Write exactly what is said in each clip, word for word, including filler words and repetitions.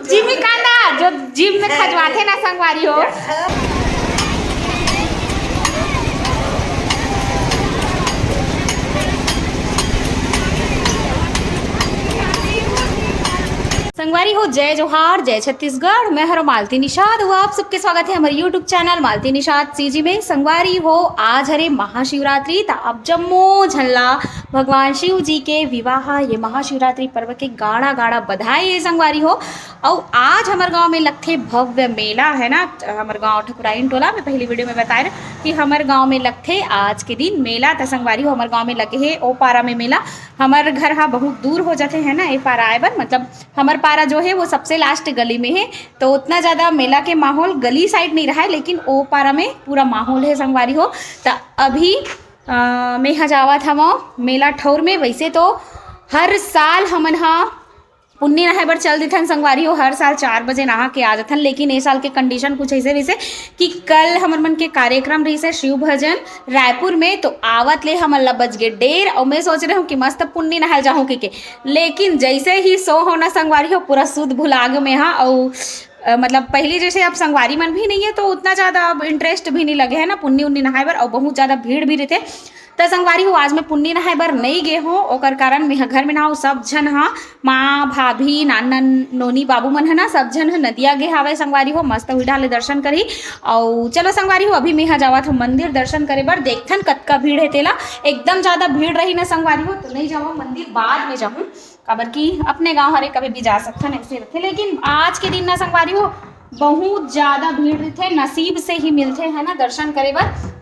जिमी कांदा जो जीभ में खजवाथे ना संगवारी हो। संगवारी हो, जय जोहार, जय छत्तीसगढ़। मैं हरो मालती निषाद, वो आप सबके स्वागत है हमारे YouTube channel Malti Nishad CG में। संगवारी हो, आज हरे महाशिवरात्रि, त अब जम्मो झन ला भगवान शिव जी के विवाह ये महाशिवरात्रि पर्व के गाड़ा गाड़ा बधाई है संगवारी हो। अउ आज हमर गांव में लगथे भव्य मेला, है ना, हमर गांव ठकुराइन टोला में। पहली वीडियो में बताए रहे कि हमर गांव में लगथे आज के दिन मेला। त संगवारी हो, हमर गांव में लगे हे ओ पारा में मेला। हमर घर हा बहुत दूर हो जाथे, है ना, ए पारा आए बर। मतलब हमर पारा जो है वो सबसे लास्ट गली में है, तो उतना ज़्यादा मेला के माहौल गली साइड नहीं रहा है, लेकिन ओ पारा में पूरा माहौल है संगवारी हो। त अभी अ, मेहा जावत हवं मेला ठौर में। वैसे तो हर साल हमन हा पुन्नी नहाए बर चल देथन संगवारी हो, हर साल चार बजे नहा के आ जाथन। लेकिन ए साल के कंडीशन कुछ ऐसे रहिसे कि कल हमर मन के कार्यक्रम रहिसे शिव भजन रायपुर में, तो आवत ले हमन ला बज गे डेढ़। और मैं सोच रहे हूँ कि मस्त पुन्नी नहाए जाहूँ के, के। लेकिन जैसे ही सो हो ना संगवारी हो, पूरा सुध भुला गे मेहा। और अ, मतलब पहली जैसे अब संगवारी मन भी नहीं है, तो उतना ज़्यादा अब इंटरेस्ट भी नहीं लगे है ना पुन्नी उन्नी नहाए बर, और बहुत ज़्यादा भीड़ भी रहते। तो संगवारी हो, आज मैं पुन्नी नहाए बर नहीं गे हूँ, ओकर कारण मैं घर में नहाऊँ। सब झन हा, माँ, भाभी, नान नान, नोनी, बाबू मन है ना, सब झन ह नदिया गे हावय संगवारी हो, मस्त हुई डाले दर्शन करी। और चलो संगवारी हो, अभी मैं हा जावत हूँ मंदिर दर्शन करे बर, देखथन कतका भीड़ है तेला। एकदम ज़्यादा भीड़ रही ना संगवारी हो, तो नहीं जाऊँ मंदिर, बाद में जाऊँ। काबर कि अपने गांव हरे, कभी भी जा सकथन, ऐसे रथे। लेकिन आज के दिन ना संगवारी हो, बहुत ज्यादा भीड़ रथे, नसीब से ही मिलथे, है ना, दर्शन करे बर।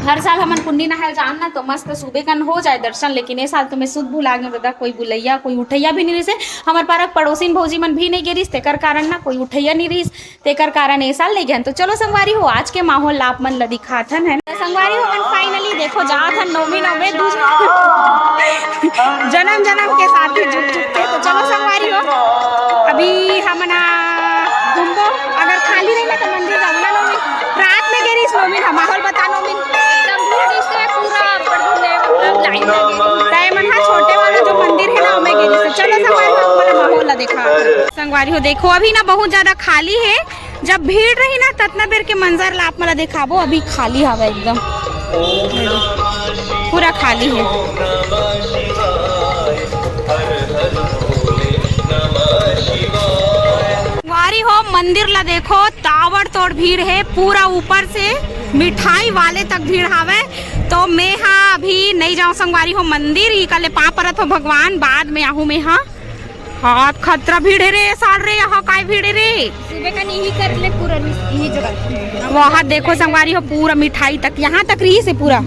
हर साल हमन पुन्नी नहाए जान ना, तो मस्त सुबह कन हो जाए दर्शन, लेकिन ए साल तो मैं सुध भुला गे दादा, कोई बुलैया, कोई उठैया भी नहीं रहिसे। हमर पारा पड़ोसिन भौजी मन भी नहीं गे रहिस, तेकर कारण ना कोई उठैया नहीं रहिस। तेकर कारण ए साल नहीं गहन। तो चलो संगवारी हो, आज के माहौल ला आप मन ला दिखाथन, है ना। संगवारी हो, हमन finally देखो जात हन नौमी नौमे दू जन्म जन्म के साथी जुट चुके। तो चलो संगवारी हो, अभी हमन घूमबो, अगर खाली रही ना तो मंदिर जाबो ना नौमी। रात में गे रहिस नौमी ना, माहौल बता नौमी। एकदम भीड़ जैसे पूरा बड़गुल ले, मतलब लाइन लगे। तय मन हा छोटे वाला जो मंदिर है ना, ओमे गे रहिस। चलो संगवारी हो, आप मन ला माहौल ला देखा। संगवारी हो देखो, अभी ना बहुत ज्यादा खाली है। जब भीड़ रही ना, ततना बेर के मंजर ला आप मन ला देखाबो। अभी खाली हवे एकदम, पूरा खाली है। संगवारी हो, मंदिर ला देखो, ताबड़तोड़ भीड़ है, पूरा ऊपर से मिठाई वाले तक भीड़ हावे। तो मैं हा अभी नहीं जाऊँ संगवारी हो मंदिर, इही कर ले पाँव परत हो भगवान, बाद में आहूँ मैं हा। हाथ खतरा भीड़ है रे, साल रे, यहाँ काय भीड़ है रे। सुबह का नहीं कर ले पूरा, यही जगह। वहाँ देखो संगवारी हो, पूरा मिठाई तक, यहाँ तक रहिसे पूरा,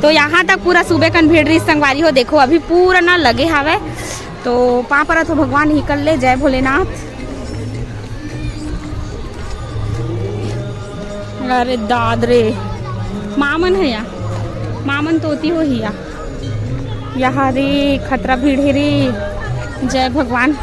तो यहाँ तक पूरा सुबह कन भीड़ रहिस संगवारी हो। देखो अभी पूरा ना लगे हावे, तो पाँव परत हो भगवान, इही कर ले, जय भोलेनाथ। अरे दाद रे, मामन है या, मामन तोती हो ही या। यहाँ रे खतरा भीड़ है रे। जय भगवान।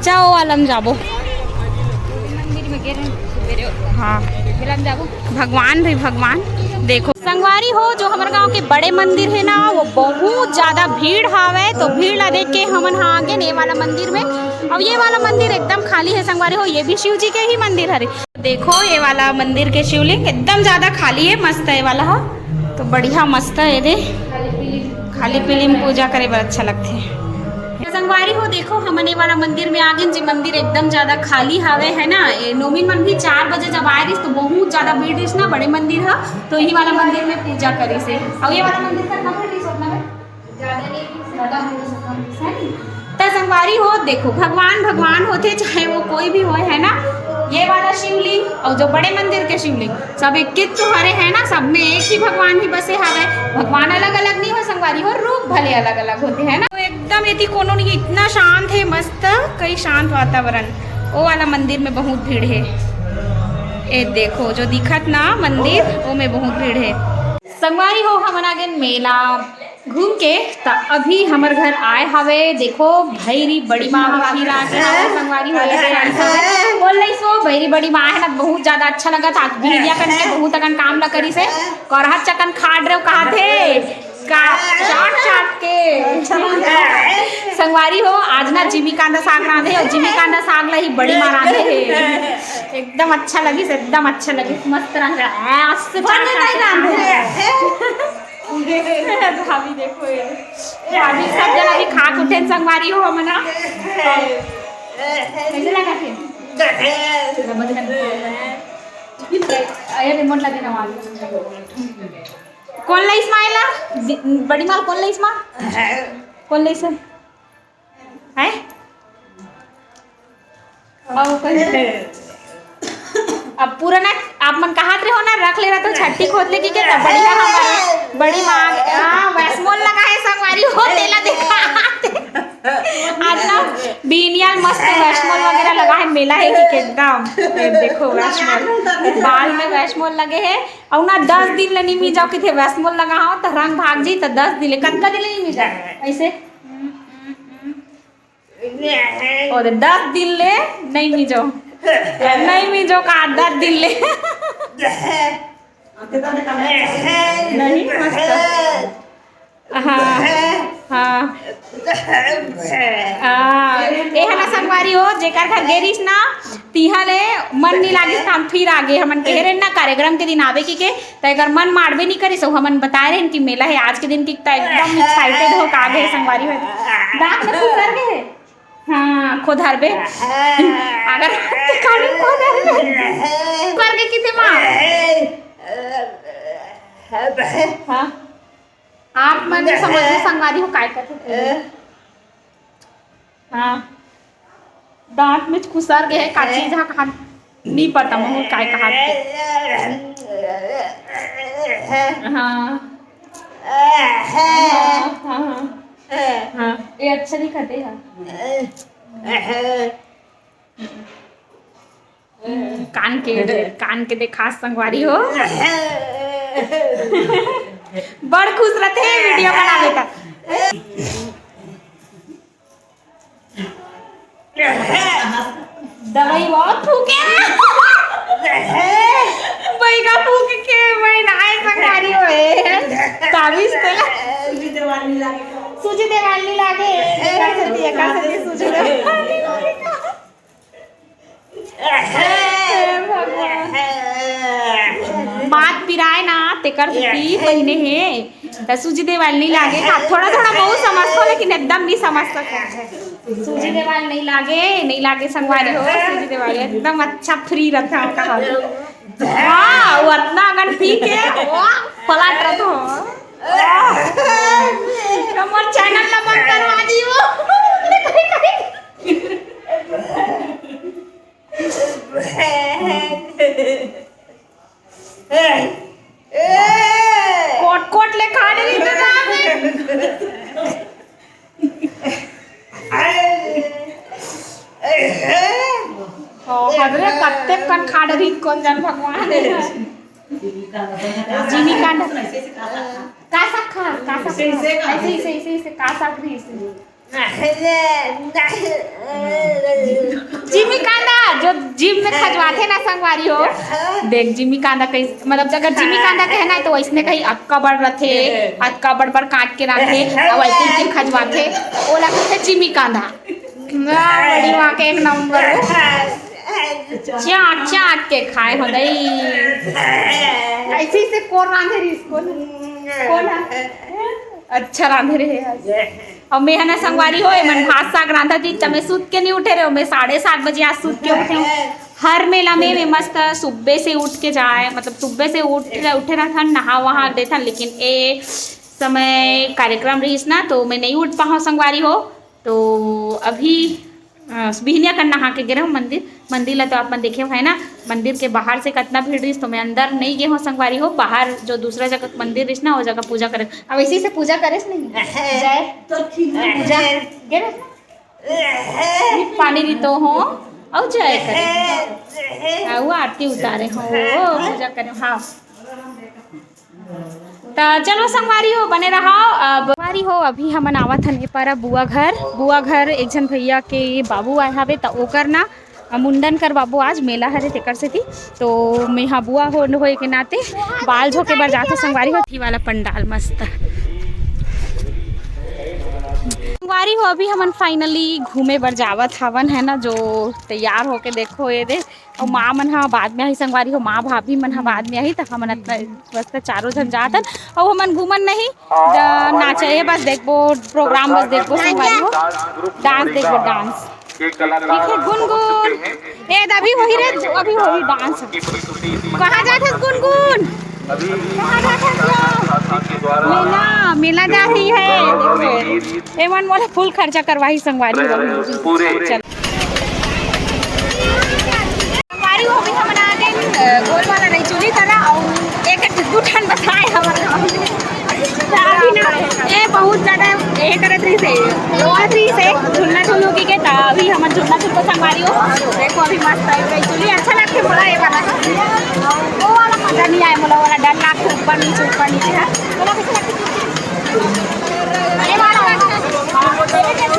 चाओ आलम जाबो। मंदिर में गे रहे सुबेरे। हाँ। मेला में जाबो। भगवान रे भगवान। देखो संगवारी हो, जो हमर गांव के बड़े मंदिर है ना, वो बहुत ज्यादा भीड़ हावे। तो भीड़ ला देख के हमन हा आगे ने वाला मंदिर में। अब ये वाला मंदिर एकदम खाली है संगवारी हो, ये भी शिव जी के ही मंदिर हरे। देखो ये वाला मंदिर के शिवलिंग एकदम ज्यादा खाली है, मस्त है ये वाला हा। तो बढ़िया मस्त है ये दे, खाली पीली में पूजा करे बर अच्छा लगथे। संगवारी हो देखो, हमन ये वाला मंदिर में आ गए जी। मंदिर एकदम ज्यादा खाली हावे है ना। ये नोमिन मन भी चार बजे जब आए रहिस तो बहुत ज्यादा भीड़ रहिस ना बड़े मंदिर हा, तो यही वाला मंदिर में पूजा करिस हे। और ये वाला मंदिर का कम रहिस उतना में? ज्यादा नहीं, ज्यादा हो सकता है, है नहीं? त संगवारी हो, देखो, भगवान भगवान होथे, चाहे वो कोई भी होय, है ना। ये वाला शिवलिंग और जो बड़े मंदिर के शिवलिंग, सब एक कित तो हरे, है ना। सब में एक ही भगवान ही बसे हवे। भगवान अलग अलग नहीं हो संगवारी हो, रूप भले अलग अलग होते हैं ना। तो एकदम एती कोनो नहीं, इतना शांत है, मस्त, कई शांत वातावरण। वो वाला मंदिर में बहुत भीड़ है। ये देखो जो दिखत ना मंदिर, वो में बहुत भीड़ है। संगवारी हो, हमन आ गए मेला घूम के। त अभी हमर घर आए हवे, देखो भैरी बड़ी माँ भी फिर आ गए हवे, संगवारी हो, एक साल से। बोल नहीं सो, भैरी बड़ी माँ है ना, बहुत ज्यादा अच्छा लगा था। भिड़िया कन के बहुत अकन काम ला करी से, करहत चकन खाड़ रहे हो कहा थे, का चाट चाट के। संगवारी हो, आज ना जिमी कांदा साग रांधे हे, अउ जिमी कांदा साग ला ही बड़ी माँ रांधे हे। एकदम अच्छा लगिस, एकदम अच्छा लगिस, मस्त रांधे हे। आज से चार साल से रांधे हे। भाभी देखो ये, भाभी सब जन अभी खा के उठे संगवारी हो, हमन ना। कैसे लगा थे? अरे रिमोट लगे ना वाला। कोन लइस माँ एला? दि-, बड़ी माँ कोन लइस माँ? कोन लइस हे? हैं? अउ कोई? अब पूरा ना आप मन कहत रहे हो ना, रख ले रहा तो छट्टी खोद ले कि के, त बढ़िया हमारे बड़ी माँ, हाँ, वैसमोल लगा हे संगवारी हो, तेला देखा। आज ना बीनियाल मस्त वैसमोल वगैरह लगा हे, मेला हे कि के एकदम। ये देखो वैसमोल, बाल में वैसमोल लगे हे। अउ ना दस दिन ले नी मिजाओ किथे वैसमोल लगा हो त रंग भाग जी, त दस दिन ले, कतका दिन ले नी मिजाओ ऐसे? ओ दे, दस दिन ले नहीं मिजाओ, नहीं मिजाओ का दस दिन ले। नहीं, मस्त। हाँ, हाँ। हाँ, एहा ना संगवारी हो, जेकर घर गे रहिस ना, तिहा ले मन नी लागिस, त हम फिर आगे, हमन कहे रहे ना कार्यक्रम के दिन आवे कि के, त एकर मन मारबे नी करिस, अउ हमन बताए रहेन कि मेला हे आज के दिन, कि त एकदम excited हो का गे संगवारी हो। दांत में खुसर गे हे। हाँ, खोधर बे। अगर कानून खोधर बे। कर के किथे माँ? हाँ। आप मन समझ में संगवारी हो काय कथे? हाँ। दांत में खुसर गे हे, का चीज हा कहा, नी पता महू काय कहा। हाँ। हाँ, हाँ, हाँ। हाँ, ये अच्छा दिखत हे। हम्म, कान के, कान के देखा संगवारी हो। बड़ खुश रहते हैं वीडियो बनावे का। दवाई बहुत फूके। बैगा फूक के मैं नहाए संगवारी होए। ताबीज तेला। सूजी देवाल नी लागे। एकर सेती, एकर सेती सूजी देवाल नी लागे। हे भगवान। बात पिराए ना, तेकर सेती पहिने हे। त सूजी देवाल नी लागे का, थोड़ा थोड़ा बहुत समझथो, लेकिन एकदम नी समझ सको। सूजी देवाल नी लागे, नी लागे संगवारी हो, सूजी देवाल एकदम अच्छा free रथे, हम कहा। वाह, वो अतना अगर पी के, वाह, पलट रहे हो। वाह। तो मोर channel ला बंद करवा दियो। कोट कोट ले खा रही तो ना। ओ, हदरे कत्ते कन खा रही, कोन जन भगवान हे। जिमी कांदा। का साग खा, का साग खा। ऐसे, ऐसे, ऐसे, ऐसे, का साग भी ऐसे। जिमी कांदा, जो जिम में खजवाथे ना संगवारी हो। देख, जिमी कांदा कहीं, मतलब, अगर जिमी कांदा कहना है तो वैसने कहीं अक्का बड़ रथे, अक्का बड़ बड़ काट के रखे, और वैसे जिम खजवाथे, ओला कहथे जिमी कांदा। वाह, बड़ी माँ के एक नंबर हो। चाट, चाट के खाए हो दई। ऐसे, ऐसे कोन रांधे रहिस, कोन? कोन है? अच्छा रांधे रहे आज। अउ मैं ह ना संगवारी हो, एमन भात साग रांधत रहिस, त मैं सुत के नहीं उठे रहे हो, मैं साढ़े सात बजे आज सुत के उठे हूँ। हर मेला में मैं मस्त सुबह से उठ के जाए, मतलब सुबह से उठ, उठे रहथन, नहा वहा देथन, लेकिन ए समय कार्यक्रम रहिस ना, तो मैं नहीं उठ पाहूँ संगवारी हो। तो अभी, अ, बिहनिया कन नहा के गे रहूँ मंदिर। मंदिर ला तो आप मन देखे हो, है ना, मंदिर के बाहर से कतना भीड़ रहिस, तो मैं अंदर नहीं गे हो संगवारी हो। बाहर जो दूसरा जगह मंदिर रहिस ना, वो जगह पूजा करे। अब इसी से पूजा करेस नहीं? जय। तो ठीक है। पूजा गे रहे? पानी दी तो हो, अउ जय करे। हाँ, वो आरती उतारे हो, वो पूजा करे। हाँ। त चलो संगवारी हो, बने रहो। अब संगवारी हो, अभी हमन आवत हन ए पारा बुआ घर। बुआ घर एक झन भैया के बाबू आए हवे, त ओकर ना मुंडन करवाबो। आज मेला हरे, तेकर सेती। तो मेहा बुआ हो, होए के नाते बाल झोके बर जात हो संगवारी हो। ई वाला पंडाल मस्त। संगवारी हो, अभी हमन finally घूमे बर जावत हवन, है ना, जो तैयार होके देखो ये दे। अउ माँ मन ह बाद में आही संगवारी हो, माँ भाभी मन ह बाद में आही, त हमन अतना बस त चारों झन जातन। अउ हमन घूमन नहीं, ज-, नाचे बस देखबो, program बस देखबो संगवारी हो, dance देखबो, dance। ठीक है गुनगुन। ए, अभी वही रे, अभी वही dance। कहाँ जात हस गुनगुन? कहाँ जात हस? मेला, मेला जा रही है। देखो, ए मन मोला full खर्चा करवाही संगवारी हो। चल। संगवारी हो, अभी हमन आ गए, अ, गोल वाला रही चुली करा, अउ एक, एक दू ठन बताए हमर गाँव में। अभी ना, ए, बहुत ज्यादा ए करत रहिस हे, रोवत रहिस हे, झुलना झुलू की के, त अभी हमन झुलना झुलबो संगवारी हो। देखो, अभी मस्त टाइप रही चुली, अच्छा लगथे मोला ये वाला। वो वाला मजा नहीं आए मोला, वाला डर लगथे ऊपर नीचे, ऊपर नीचे, हाँ। तोला कैसे लगथे? ये वाला। हाँ, पहले क्या कर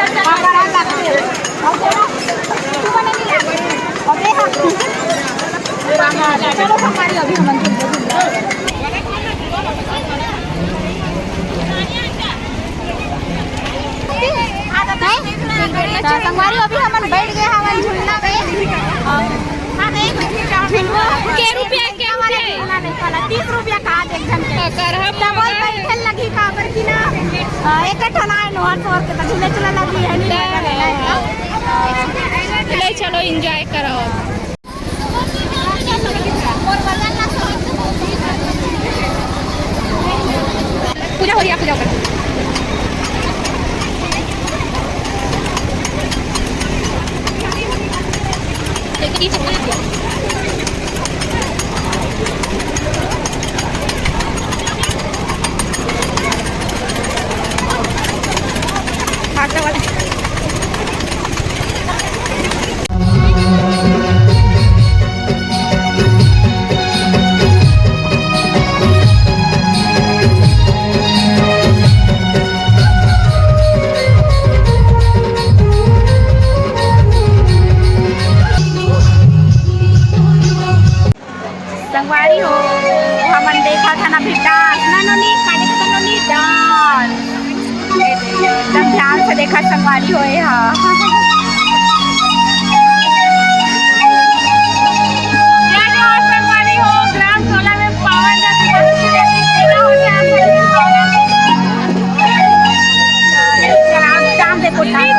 दिया? हाँ, बड़ा लगथे। और थोड़ा, तू बने नहीं लगे। और देखो। चलो, संगवारी, अभी हमन झूलबो, झूलबो। नहीं? तो संगवारी, अभी हमन बैठ गए हवन झूलना में। झूलबो। के रुपया, के रुपया? झूलना नहीं, साला, तीस रुपया का एक झन के। डबल बैठे लगी का, पर कि ना, अ, एक ठन आए नोहर सोहर के, तो झूले चला लगी है, नहीं लगा लेना है। ले चलो, enjoy करो। पूजा हो रही है, पूजा कर। संगवारी हो, हमन देखत हन अभी dance। ना नोनी, का देखत हन नोनी? Dance। एकदम ध्यान से देखत संगवारी हो, ए हा। जय जोहार संगवारी हो, ग्राम टोला में पावन जाति पशु के दिन मेला होथे। आप dance देखो, dance।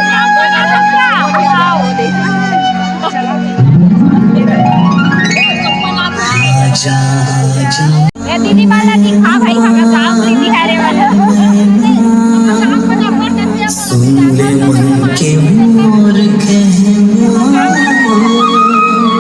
ये दीदी वाला की, हाँ भाई, हमें काम दीदी है रे वाला।